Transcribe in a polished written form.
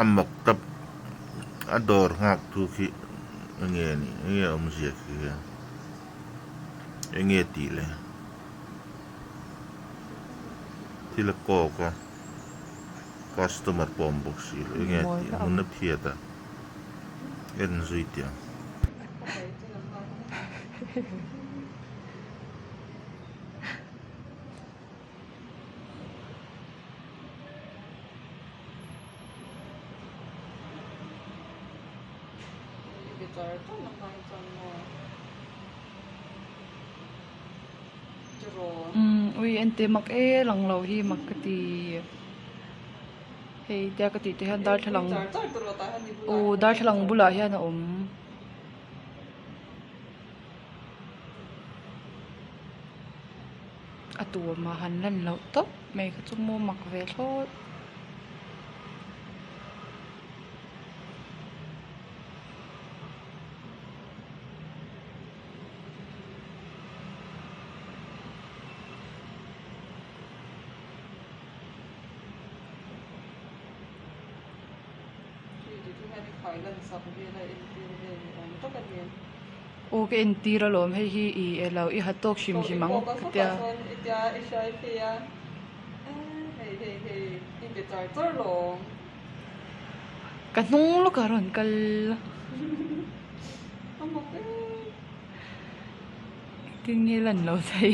A mak tap a dawr nghak tu khi enge a nih enge a awmzia khi hian enge a tih le thil a kawk a customer pawh a awm bawk si lo enge a tih hmun a phiat a en zui teh ang. Umm ui ente mak e lang lo hi mak ka ti hei tia ka tih te hian darthlalang aw darthlalang bulah hian a awm. A tuam ah han lan loh tawp mai kha chu maw mak ve thlawt. Aw ka entir alawm hei hi i elo i ha tawk hrim hrim ang ka tia. Ka hnung lawk a rawn kal. Engtin nge lan lo thei.